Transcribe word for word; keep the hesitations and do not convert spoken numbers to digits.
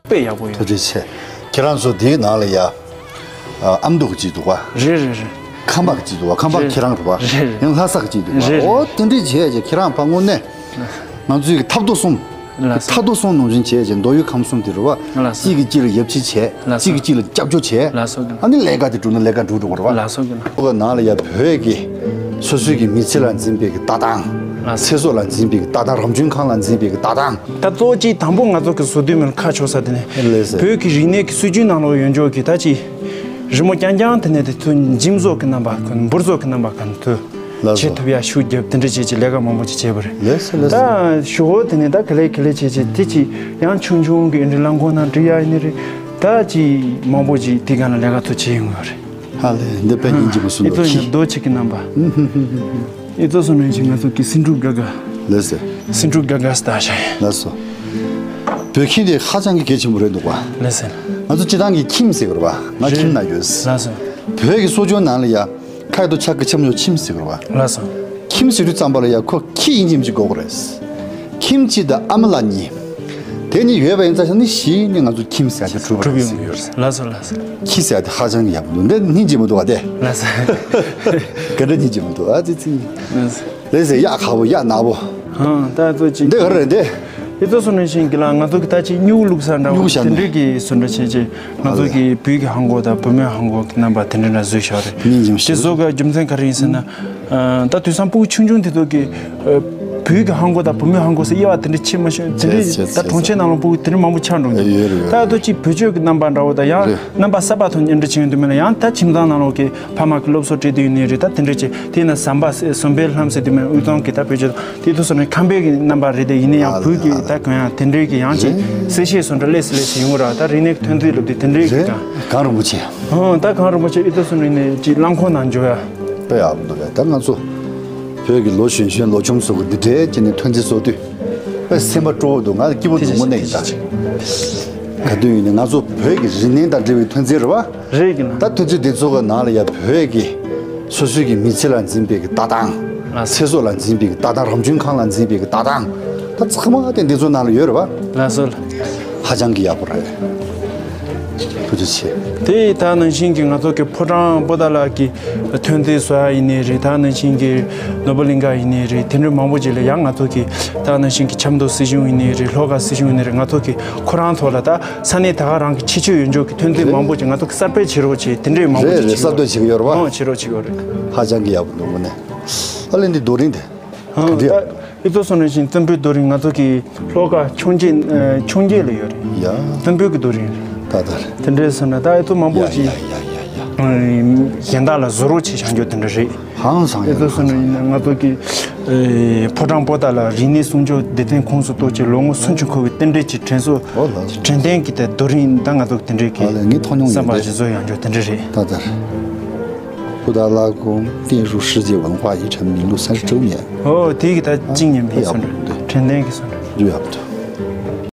དཔེ་ཡག་པོ་ཡོད། ཐུགས་རྗེ་ཆེ། ཁྱེད་རང་ཚོ་དེའི་ནང་ལ་ཡ། ཨ་ཨ་མདོ་གི་གཅིག་འདུག་བ། རེད་རེད་རེད། ཁམས་པ་གི་གཅིག་འདུག་བ། ཁམས་པ་རེད། ཁྱེད་རང་རེད་བ། རེད་རེད། ཡང་ལྷ་ས་གི་གཅིག་འདུག་བ། རེད་རེད། ཨོ་དེ་འདྲས་བྱས་ཀྱི་ཁྱེད་རང་ཕར་དངོས་གནས། ང་ཚོའི་གི་ཐབ་རྡོ་གསུམ། ལགས་སོ། ཐབ་རྡོ་གསུམ་ནང་བཞིན་བྱས་ཀྱི་མདོ་དབུས་ཁམས་གསུམ་དེ་རེད་བ། ལགས་སོ། གཅིག་གིས་གཅིག་ལ་ཡབ་ཆེ་བྱས། ལགས་སོ། གཅིག་གིས་གཅིག་ལ་སྐྱབས་བཅོལ་བྱས། ལགས་སོ། ཨ་ནི་ལས་ཀ་དེ་འགྲུབ་ན་ལས་ཀ་འགྲུབ་འགྲོ་གི་རེད་བ། ལགས་སོ་གི་ལགས། ཁོ་གི་ནང་ལ་ཡ་བོད་ཀྱི་སོ་སོའི་གི་མི་ཚེ་ལ་འཛིན་པའི་གི་ལྟ་སྟངས། ལགས་སོ། ཚེ་སྲོག་ལ་འཛིན་པའི་གི་ལྟ་སྟངས། རང་བྱུང་ཁམས་ལ་འཛིན་པའི་གི་ལྟ་སྟངས། ད་གཙོ་ཆེ་དང་པོ་ང་ཚོ་གི་བཟོ་དུས་མིན་ཁ་ཕྱོགས་ས་དེ་ནས། ལགས་སོ། བོད་ཀྱི་རིག་གནས་ཀྱི་སྲོལ་རྒྱུན་ནང་ལོགས་ཡོད་འཇོག་གི་ད་ཅི། རི་མོ་རྐྱང་རྐྱང་དེ་ནས་དེ་ཚོ་འཇིམ་བཟོ་གི་རྣམ་པ་གི་འབུར་བཟོ་གི་རྣམ་པ་གི་དུ། ལགས་སོ། བྱེད་ཐུབ་ཡ་ཤུགས་རྒྱབ་དེ་འདྲ་བྱེད་ཀྱི་ལས་ཀ་མང་པོ་ཅིག་བྱས་པ་རེད། ལགས་སོ་ལགས་སོ། ད་ཞོ་དེ་ནས་ད་ག་ལེ་ག་ལེ་བྱེད་བྱེད་དེ་ཅི་ཡང་ཆུང་ཆུང་གི་འདྲི་རླངས་འཁོར་ནང་འདྲི་ཡ་ཡིན་ནི་རེད། ད་ཅི་མང་པོ་ཅིག་དེ་ག་ན་ལས་ཀ་ཚོ་བྱེད་ཡོང་གི་རེད། ཧ་ལས་འདི་དཔེ་སྙིང་རྗེ་མོ་སུ་ཨི་ཚོ་འདུག་ཡིན་རྡོ་ཆེ་གི་རྣམ་པ། ཨི་ཚོ་སོང་ནས་ཅི་ང་ཚོ་གི་སེང་འབྲུག་དགའ་དགའ། ལགས་སོ། སེང་འབྲུག་དགའ་དགའ་སྟ་ཤ་ཡིན། ལགས་སོ། བོད་ཁྱིམ་དེ་ཧ་ཅང་གི་གལ་ཆེན་པོ་རེད་འདུག་བ། ལགས་སོ། ང་ཚོ་སྤྱི་བཏང་གི་ཁྱིམ་ཟེར་གི་རེད་བ། ང་རེད། ཁྱིམ་ན་ཡོད། ལགས་སོ། བོད་ཀྱི་གསོ་སྦྱོང་ནང་ལ་ཡ། ཁ་ཡི་དུ་ཆ་གི་ཆམ་ཡོ་ཁྱིམ་ཟེར་གི་རེད་བ། ལགས་སོ། ཁྱིམ་ཟེར་དུས་ཙམ་པ་ལ་ཡ་ཁོ་ཁྱི་ཡིན་གཅིག་མིན་གཅིག་དགོས་གི་རེད། ཁྱིམ་གཅིག་དང་ཨ་མ་ལགས་གཉིས། དེ་གཉིས་ཡོད་པ་ཡིན་ཙང་ནི་གཞི་ནས་ང་ཚོ་ཁྱིམ་ཟེར་ཡ་དེ་གྲུབ་པ་གྲུབ་རེད། ཡོང་གི་ཡོད་རེད། ལགས་སོ་ལགས་སོ། ཁྱི་ཟེར་ཡ་དེ་ཧ་ཅང་གི་ཡག་པོ་འདུག་འདི་སྙིང་རྗེ་མོ་འདུག་བ་དེ། ལགས་སོ། ག་འདྲ་སྙིང་རྗེ་མོ་འདུག་ཨ་ཙི་ཙི། ལགས་སོ། ལགས་སོ། གཡག་ཁ་བོ་གཡག་ནག་པོ། ཧང་ད་ཚོ་ཅིག་འདི་ག་རེ་རེད་འདི། ཨི་ཚོ་སོ་ནས་ཤིང་གི་ལ་ང་ཚོ་གི་ད་ཅིག་སྨྱུ་གུ་བླུགས་ས་འདྲ་བོ་སྨྱུ་གུ་བཞག་དེ་ནས་འདྲ་གི་སོ་འདྲ་བྱས་རྗེས་ང་ཚོ་གི་བུ་གི་ཧང་གོ་དང་བུ་མོའི་ཧང་གོ་གི་རྣམ་པ་དེ་འདྲ་འདྲ་བཟོས་བཞག་རེད། སྙིང་རྗེ་མོ་དེ་ཞིག་བཟོ་ག་རྒྱུ་མཚན་ག་རེ་ཡིན་ཟེར་ན། ད་དུས་སང་སྤུ་གུ་ཆུང་ཆུང་དེ་ཚོ་གི་བུ་གི་ཧང་གོ་དང་བུ་མོའི་ཧང་གོ་ཟེར་དབྱེ་བ་དེ་འདྲ་ཕྱེ་མ་ཤེས། དེ་འདྲ་རེད་རེད་ད་གྲོང་ཁྱེར་ནང་ལ་སྤུ་གུ་དེ་འདྲ་མང་པོ་ཆགས་འགྲོ་གི་འདུག་ཡོད་རེད་ཡོད་ད་རེད། ལྟོ་ཅིག་བེད་སྤྱོད་ཀྱི་རྣམ་པ་འདྲ་བོ་དང་ཡང་རེད། རྣམ་པ་གསར་པ་ཐོན་འདྲ་བྱེད་ཡོང་དུས་མེད་ན་ཡང་ད་ཁྱིམ་ཚང་ནང་ལོགས་ཀྱི་ཕ་མ་གི་སློབ་གསོ་སྤྲད་དུས་ཡིན་ནའི་རེད། ད་དེ་འདྲ་བྱེད་དེ་ན་ཟམ་པ་ཟམ་པའི་ལྷམ་ཟེར་དུས་མེད་དབུས་གཙང་གི་ད་བེད་སྤྱོད་དེ་དུས་སོ་ནས་ཁམས་པའི་གི་རྣམ་པ་རེད་དེ་ཡིན་ན་ཡང་བོད་ཀྱི་ད་གང་ཡང་དེ་འདྲའི་གི་ཡང་ཅིག་གསལ་བཤད་སོ་འདྲ་ལས་སུ་ལས་སུ་ཡོང་གི་ར། ད་རིག་གནས་ཀྱི་ཐོན་རྫས་ལབ་དུས་དེ་འདྲའི་གི་རེད། གང་གང་རིན་པོ་ཆེ། ཧོ་ད་གང་རིན་པོ་ཆེ་ཨི་ད་སོ་ནས་ནས་ཅིག་རླངས་འཁོར་ནང་འཇོག་ཡ། དཔེ་ཡག་པོ་འདུག་གས། ད་ང་ཚོ་བོད་ཀྱི་ལོ་གཞོན་གཞོན་ལོ་ཆུང་ཚོ་གི་འདི་འདྲའི་ཅིག་ནས་ཐོན་རྫས་བཟོ་དུས་དཔེ་སེམས་པ་སྤྲོ་བོ་འདུག་ང་སྐྱིད་པོ་འདུག་དངོས་གནས་ཡིན་ད། ག་དུས་ཡིན་ནའི་ང་ཚོ་བོད་ཀྱི་རིག་གནས་དང་འབྲེལ་བའི་ཐོན་རྫས་རེད་བ། རེད་ཀྱི་ན། ད་ཐོན་རྫས་འདི་ཚོ་གི་ནང་ལ་ཡ་བོད་ཀྱི་སོ་སོའི་གི་མི་ཚེ་ལ་འཛིན་པའི་གི་ལྟ་སྟངས། ལགས་སོ། ཚེ་སྲོག་ལ་འཛིན་པའི་གི་ལྟ་སྟངས། རང་བྱུང་ཁམས་ལ་འཛིན་པའི་གི་ལྟ་སྟངས། ད་ཚང་མ་དེ་འདི་ཚོ་ནང་ལ་ཡོད་རེད་བ། ལགས་སོ། ཧ་ཅང་གི་ཡག་པོ་རེད། ཐུགས་རྗེ་ཆེ། དེ་ད་ནང་བཞིན་གྱི་ང་ཚོ་གི་ཕོ་བྲང་པོ་ཏཱ་ལ་གི་ཐོན་རྫས་བཟོ་ཡ་ཡིན་ནའི་རེད། ད་ནང་བཞིན་གྱི་ནོར་བུ་གླིང་ག་ཡིན་ནའི་རེད། དེ་འདྲ་མང་པོ་ཅིག་ལ་ཡང་ང་ཚོ་གི་ད་ནང་བཞིན་གྱི་ཆབ་མདོ་སྲིད་གཞུང་ཡིན་ནའི་རེད། ལྷོ་ཁ་སྲིད་གཞུང་ཡིན་ནའི་རེད། ང་ཚོ་གི་ཁོ་རང་ཐོག་ལ་ད་ས་གནས་ད་ག་རང་གི་ཁྱད་ཆོས་ཡོད་འཇོག་གི་ཐོན་རྫས་མང་པོ་ཅིག་ང་ཚོ་གི་གསར་སྤེལ་བྱེད་རོགས་བྱེད་དེ་འདྲའི་མང་པོ་རེད་ཅིག་རེད། བྱེད་གསར་གཏོད་བྱེད་ཀྱི་ཡོད་རེད་བ། ཨང་བྱེད་རོགས་བྱེད་ཀྱི་ཡོད་རེད། ཧ་ཅང་གི་ཡག་པོ་འདུག་དངོས་གནས། ཨ་ལས་འདི་རྡོ་རིང་དེ། ཨང་ག་འདྲ་ད་ཨི་ཚོ་སོང་ནས་བཞིན་བཙན་པོའི་རྡོ་རིང་ང་ཚོ་གི་ལྷོ་ཁ་འཕྱོངས་རྒྱས་ཨ་འཕྱོངས་རྒྱས་ལ་ཡོད་རེད། ཡ། བཙན་པོའི་གི་རྡོ་རིང་རེད། ད་ད་རེད། དེ་འདྲའི་སོང་ན་ད་ཨི་ཚོ་མང་པོ་ཡ་ཅིག་ཡ་ཡ་ཡ་ཡ། ཨ་གཞན་དག་ལ་བཟོ་རོགས་བྱེད་བྱ་འཇོག་དེ་འདྲ་རེད། ཧང་སང་ཡ། ཨི་ཚོ་སོང་ནས་ཡིན་ན་ང་ཚོ་གི་ཨེ་ཕོ་བྲང་པོ་ཏཱ་ལ་རིག་གནས་སྲུང་སྐྱོབ་བདེ་ཐང་ཁོངས་སུ་གཏོགས་ཀྱི་ལོ་ངོ་སུམ་ཅུ་འཁོར་བའི་རྟེན་འབྲེལ་གྱི་དྲན་གསོ། ཨོ་ལ་ལ། དྲན་རྟེན་གྱི་དེ་རྡོ་རིང་ད་ང་ཚོ་གི་དེ་འདྲའི་གི་ཨ་ལས་ངས་མཐོང་མྱོང་བསམ་པ་ཡོད་དེ། ཞིག་བཟོ་ཡང་འཇོག་དེ་འདྲ་རེད། ད་ད་རེད། ཕོ་ཏཱ་ལ་ཁོང་滇渑十世界文化遗产名录三十周年། ཨོ་དེ་གི་ད་གཅིག་ཉན་པའི་ཡག་པོ་སོང་འདུག་དྲན་རྟེན་གྱི་སོང་འདུག་རྒྱུ་ཡག་པོ་འདུག